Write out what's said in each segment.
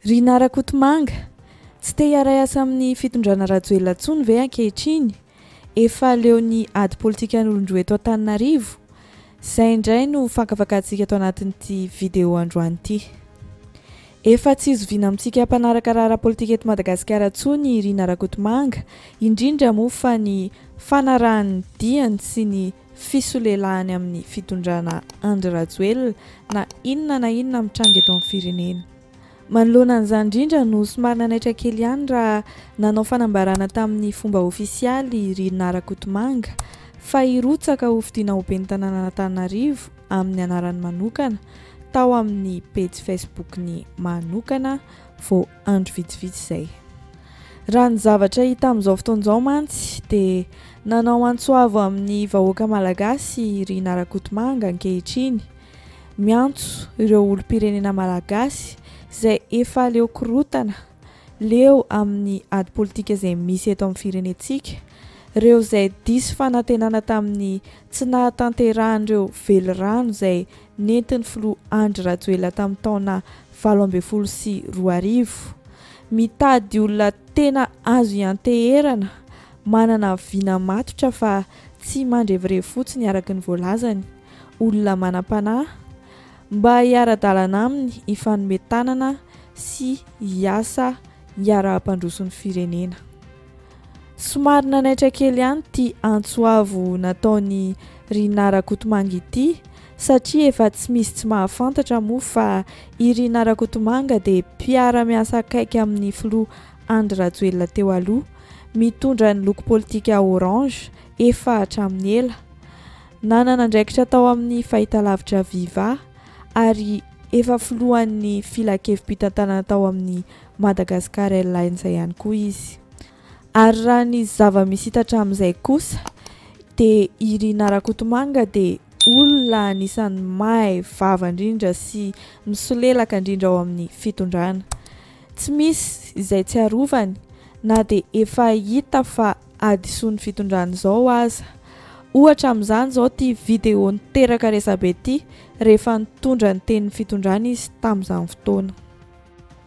Rinah Rakotomanga, Tsy te hiara-hiasa amin'ny fitondrana Rajoelina intsony ve ankehitriny? Efa leo ny ady politikan'olon-droa eto Antananarivo? Izay indray no fankafakantsika ato anatin'ity vidéo androany ity. Efa tsy zoviana amintsika mpanaraka raharaha politika eto Madagasikara intsony i Rinah Rakotomanga, indrindra moa fa ny fanarahany ny diany sy ny fisolelahany amin'ny fitondrana Andry Rajoelina na inona na inona mitranga eto amin'ny firenena. Manoloana an'izany indrindra no somary nanaitra kely ihany raha nanao fanambarana tamin'ny fomba ofisialy i Rinah Rakotomanga fa hirotsaka hofidiana ho ben'ny tanànan'Antananarivo amin'ny anarany manokana tao amin'ny pejy Facebook-ny manokana vao andro vitsivitsy izay. Raha ny zavatra hita amin'izao fotoana izao mantsy dia nanao antso avo amin'ny vahoaka malagasy i Rinah Rakotomanga ankehitriny, miantso ireo olom-pirenena malagasy izay efa leo korotana, leo amin'ny ady politika izay misy eto amin'ny firenentsika, ireo izay diso fanantenana tamin'ny tsy nahatanterahan'ireo velirano izay nentin'ny filoha Andry Rajoelina tamin'ny taona 2018. Mitady olona tena azo ianteherana, manana vina matotra fa tsy mandrevirevy fotsiny araka ny voalazany, olona manam-panahy, mba hiara-dalana aminy hifanome tanana sy hiasa hiara-hampandroso ny firenena. Somary nanaitra kely ihany ity antso avo nataon'i Rinah Rakotomanga ity satria efa tsy misy tsy mahafantatra moa fa i Rinah Rakotomanga dia mpiara-miasa akaiky amin'ny filoha Andry Rajoelina teo aloha, mitondra ny loko politika orange efa hatramin'ny ela. Nanana andraikitra tao amin'ny fahitalavitra Viva ary efa filohan'ny filankevi-pitantanana tao amin'ny Madagascar Airlines ihany koa izy. Ary raha ny zava-misy hita hatramin'izay kosa dia i Rinah Rakotomanga dia olona anisan'ny mahay vava indrindra sy misolelaka indrindra ao amin'ny fitondrana. Tsy misy izay tsy arovany na dia efa hita fa hadisoan'ny fitondrana izao aza. Ohatra amin'izany izao ity vidéo niteraka resabe ity rehefa nitondra ny tenin'ny fitondrana izy tamin'izany fotoana.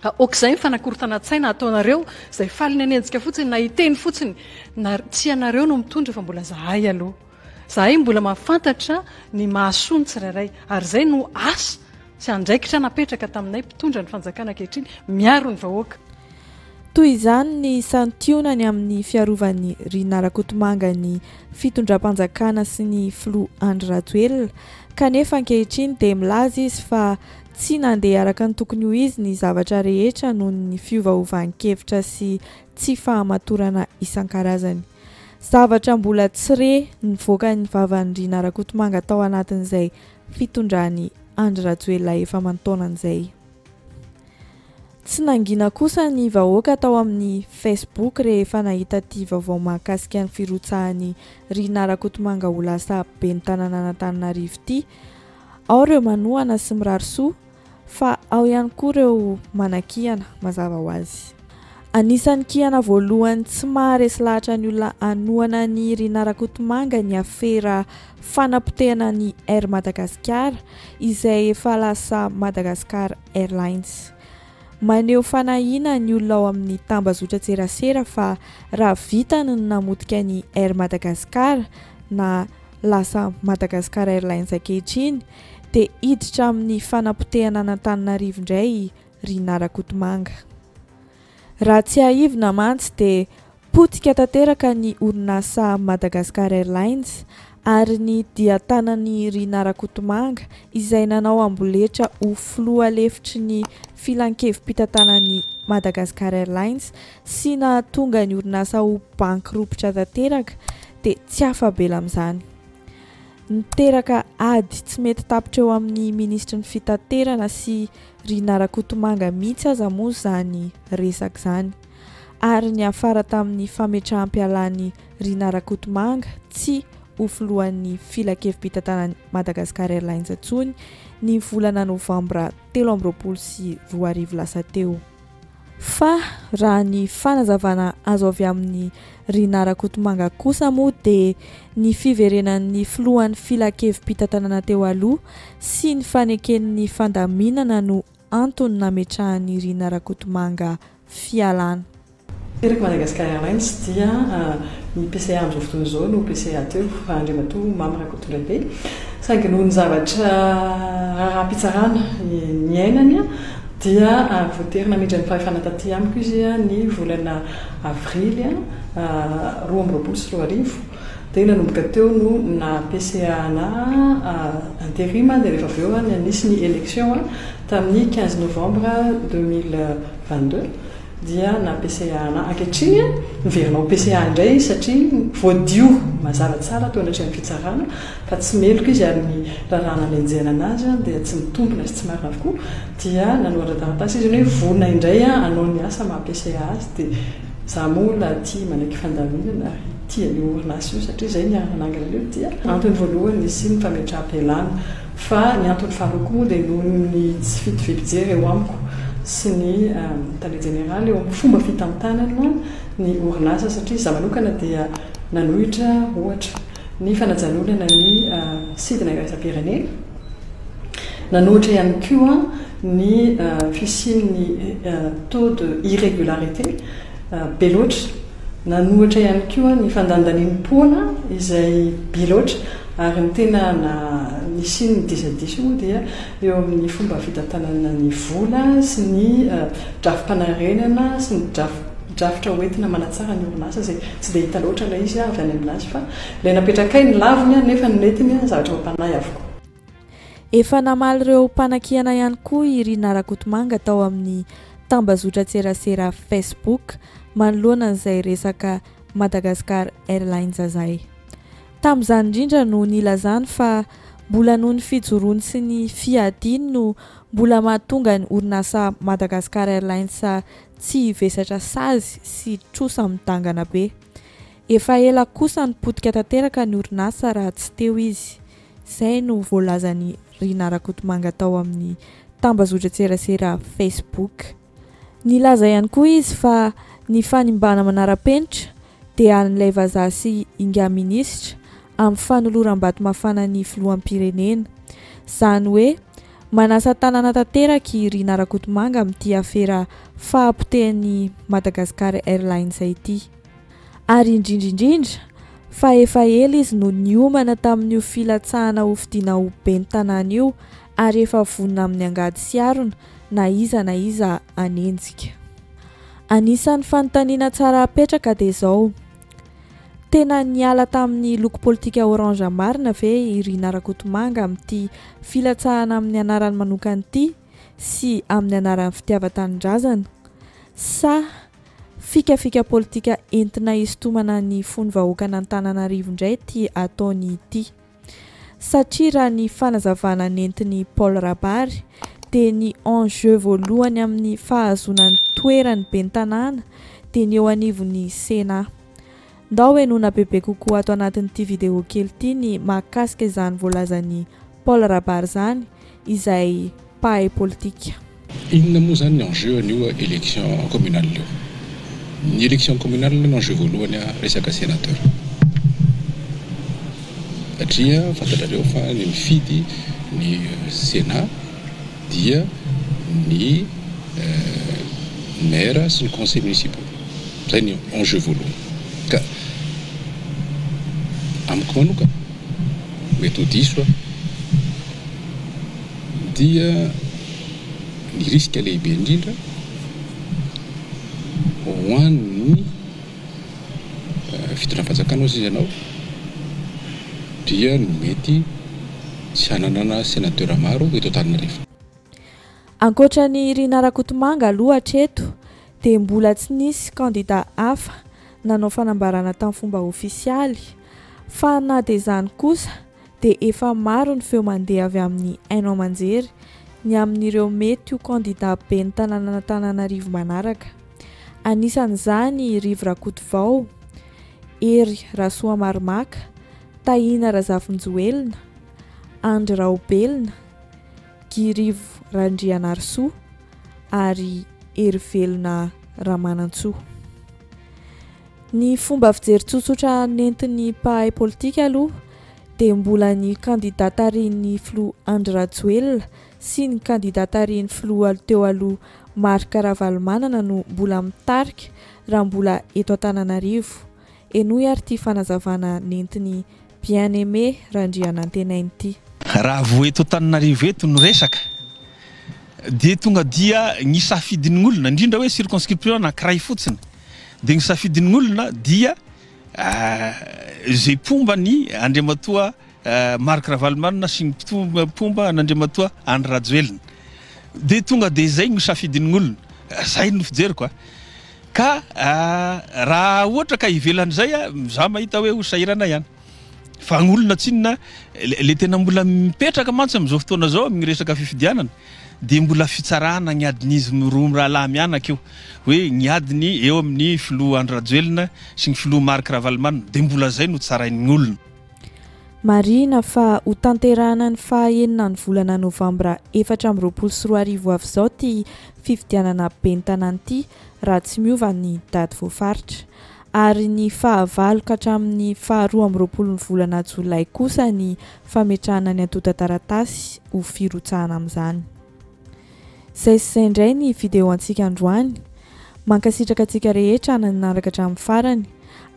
Aok'izay ny fanakorontanan-tsaina ataonareo izay faly ny hanenjika fotsiny na hiteny fotsiny na tsy ianareo no mitondra fa mbola zahay aloha. Zahay mbola mahafantatra ny mahasoa ny tsirairay ary izay no asa sy andraikitra napetraka taminay mpitondra ny fanjakana ankehitriny, miaro ny vahoaka. Toy izany ny santionany amin'ny fiarovan'i Rinah Rakotomanga ny fitondram-panjakana sy ny filoha Andry Rajoelina kanefa ankehitriny dia milaza izy fa tsy nandeha araka ny tokony ho izy ny zavatra rehetra noho ny fiovaovan-kevitra sy tsy fahamatorana isan-karazany. Zavatra mbola tsy re nivoaka ny vavan'i Rinah Rakotomanga tao anatin'izay fitondran'i Andry Rajoelina efa aman-taonany izay. Tsy nangina kosa ny vahoaka tao amin'ny Facebook rehefa nahita ity vaovao mahakasika ny firotsahan'i Rinah Rakotomanga ho lasa ben'ny tanànan'Antananarivo ity. Ao ireo manohana sy mirary soa fa ao ihany koa ireo manakihana, mazava ho azy. Anisan'ny kihana voalohany tsy maharesy lahatra ny olona hanohana an'i Rinah Rakotomanga ny afera fanapotehana ny Air Madagasikara izay efa lasa Madagascar Airlines. Maneho fanahiana ny olona ao amin'ny tambazotran-tserasera fa raha vitany ny namotika ny Air Madagascar na lasa Madagascar Airlines ankehitriny dia hiditra amin'ny fanapotehana an'Antananarivo indray i Rinah Rakotomanga. Raha tsiahivina mantsy dia potika tanteraka ny orinasa Madagascar Airlines ary ny dian-tanan'i Rinah Rakotomanga izay nanao amboletra ho filoha lefitry ny filankevi-pitantanan'ny Madagascar Airlines sy nahatonga ny orinasa ho banky ropotra tanteraka dia tsy afa-bela amin'izany. Niteraka ady tsy mety tapitra eo amin'ny minisitry ny fitaterana sy Rinah Rakotomanga mihitsy aza moa izany resaka izany. Ary niafara tamin'ny fametraham-pialan'i Rinah Rakotomanga tsy ho filohan'ny filankevi-pitantanan'ny Madagascar Airlines intsony ny volana novambra 2023 lasa teo. Fa raha ny fanazavana azo avy amin'i Rinah Rakotomanga kosa moa dia ny fiverenan'ny filohan'ny filankevi-pitantanana teo aloha sy ny faneken'ny fandaminana no antony nametrahan'i Rina Rakotomanga fialana. Terak' Madagascar Airlines dia ny PCA amin'izao fotoana izao no PCA teo, Andriamatoa Mamy Rakotondraibe. Saingy noho ny zavatra raharaham-pitsarana niainany dia voatery namindra ny fahefana taty amiko izy ny volana avrily 2022. Dia nanomboka teo no naha PCA anà interim dia rehefa avy eo nisy ny élection tamin'ny 15 novembre 2022. Dia na PCA na ankehitriny miverina ho PCA indray izy satria voadio mazava tsara teo anatrehan'ny fitsarana fa tsy meloka izy ary ny raharaha nanenjehana anazy dia tsy mitombina sy tsy marina avokoa dia nanoratra taratasy izy hoe vonona indray hanao ny asa maha PCA azy dia za moa olona tia manaiky fandaminana ary tia an'io orinasa io satria izay niara-nanangana an'io dia antony voalohany nisian'ny fametraham-pialana Fa ny antony faharoa koa moa dia noho ny tsy fitoviam-pijery eo amiko sy ny tale jeneraly eo amin'ny fomba fitantanana ny orinasa satria izaho manokana dia nanohitra ohatra ny fanajanonana ny sidina iraisam-pirenena, nanohitra ihany koa ny fisian'ny taux de irrégularité be loatra. Nanohitra ihany koa ny fandaniandaniam-poana izay be loatra ary ny tena nisian'ny disadisa moa dia eo amin'ny fomba fitantanana ny vola sy ny drafi-panarenana sy ny drafitra hoentina manatsara ny orinasa izay tsy dia hita loatra ilay izy avy any aminazy fa ilay napetrakay ny laviny nefa ny nentiny zavatra mampanahy avokoa. Efa namaly ireo mpanakiana ihany koa i Rina Rakotomanga tao amin'ny tambazotran-tserasera Facebook manoloana an'izay resaka Madagascar Airlines izay. Tamin'izany indrindra no nilazany fa mbola noho ny fijoroany sy ny fiadiany no mbola mahatonga ny orinasa Madagascar Airlines tsy hivesatra sazy sy trosa midangana be. Efa ela kosa no potika tanteraka ny orinasa raha tsy teo izy. Izay no voalazan'i Rina Rakotomanga tao amin'ny tambazotran-tserasera Facebook. Nilaza ihany koa izy fa ny fanimbana manara-penitra dia an'ilay vazaha sy ingahy minisitra amin'ny fanoloram-bato mafana ny filoham-pirenena. Izany hoe manasa tanana tanteraka i Rina Rakotomanga amin'ity afera fahapotehan'ny Madagascar Airlines ity. Ary indrindra indrindra fa efa ela izy no niomana tamin'io filatsahana hofidiana ho ben'ny tanàna io ary efa vonona amin'ny angady sy harona na iza na iza hanenjika. Anisan'ny fanontaniana tsara apetraka dia izao, Tena niala tamin'ny loko politika orange marina ve i Rina Rakotomanga amin'ity filatsahana amin'ny anarany manokana ity sy amin'ny anaran'ny fitiavan-tanindrazana? Sa Fikafika politika entina hisintomana ny fon'ny vahoakan'Antananarivo indray ity ataony ity. Satria raha ny fanazavana nentin'i Paul Rabary dia ny enjeu voalohany amin'ny fahazoana ny toeran'ny ben'ny tanàna dia ny eo anivon'ny Sénat. Ndao henoina bebe kokoa ato anatin'ity vidéo kely ity ny mahakasika izany voalazan'i Paul Rabary izany izay mpahay politika. Inona moa izany ny enjeu an'io élection communale io? Ny élection communale ny enjeu voalohany resaka sénateur. Satria fantatrareo fa ny mifidy ny sénat dia ny maire sy ny conseil municipaux. Izay ny enjeu voalohany. Ka amiko manokana, mety ho diso aho, dia ny risque lehibe indrindra ho an'ny fitondram-panjakana hozy izy ianao dia ny mety tsy hananana sénateur maro eto Antananarivo. Ankoatra an'i Rina Rakotomanga aloha hatreto dia mbola tsy nisy kandida hafa nanao fanambarana tamin'ny fomba ofisialy fa na dia izany kosa dia efa maro ny feo mandeha avy amin'ny haino aman-jery ny amin'ireo mety ho kandida ben'ny tanànan'Antananarivo manaraka. Anisan'izany i Rivo Rakotovao, Hery Rasoamaromaka, Tahina Razafinjoelina, Andry Raobelina, Guy Rivo Randrianarisoa ary Herivelona Ramanantsoa. Ny fomba fijery tsotsotra nentin'ny mpahay politika aloha. dia mbola ny kandida tarihin'ny filoha Andry Rajoelina sy ny kandida tarihin'ny filoha teo aloha Marc Ravalomanana no mbola mitarika raha mbola eto Antananarivo. Henoy ary ity fanazavana nentin'i Bien Aimé Randrianantenaina ity. Raha vao eto Antananarivo eto no resaka dia tonga dia ny safidin'ny olona, indrindra hoe circonscription anankiray fotsiny, dia ny safidin'ny olona dia izay mpomba ny Andriamatoa Marc Ravalomanana sy ny mpomba an'Andriamatoa Andry Rajoelina. Dia tonga dia izay no safidin'ny olona. Izay no fijeriko a. Ka raha ohatra ka ivelan'izay a, za mahita hoe ho sahirana ihany. Fa ny olona tsinona, le tena mbola mipetraka mantsy amin'izao fotoana izao amin'ny resaka fifidianana dia mbola fitsarana ny adin'izy roa mirahalahy mianaka io, hoe ny adiny eo amin'ny filoha Andry Rajoelina sy ny filoha Marc Ravalomanana, dia mbola izay no tsarain'ny olona. Marihina fa ho tanterahana ny faha enina ny volana novambra 2024 ho avy izao ity fifidianana ben'ny tanàna ity raha tsy miova ny daty voafaritra. Ary ny fahavalo ka hatramin'ny faha 22 ny volana jolay kosa ny fametrahana ny antontan-taratasy ho firotsahana amin'izany. Izay sy izay indray ny vidéo antsika androany. Mankasitraka antsika rehetra nanaraka hatramin'ny farany.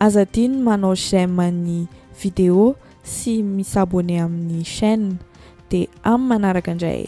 Aza adino ny manao j'aime ny vidéo sy mi-s'abonner amin'ny chaîne. Dia amin'ny manaraka indray.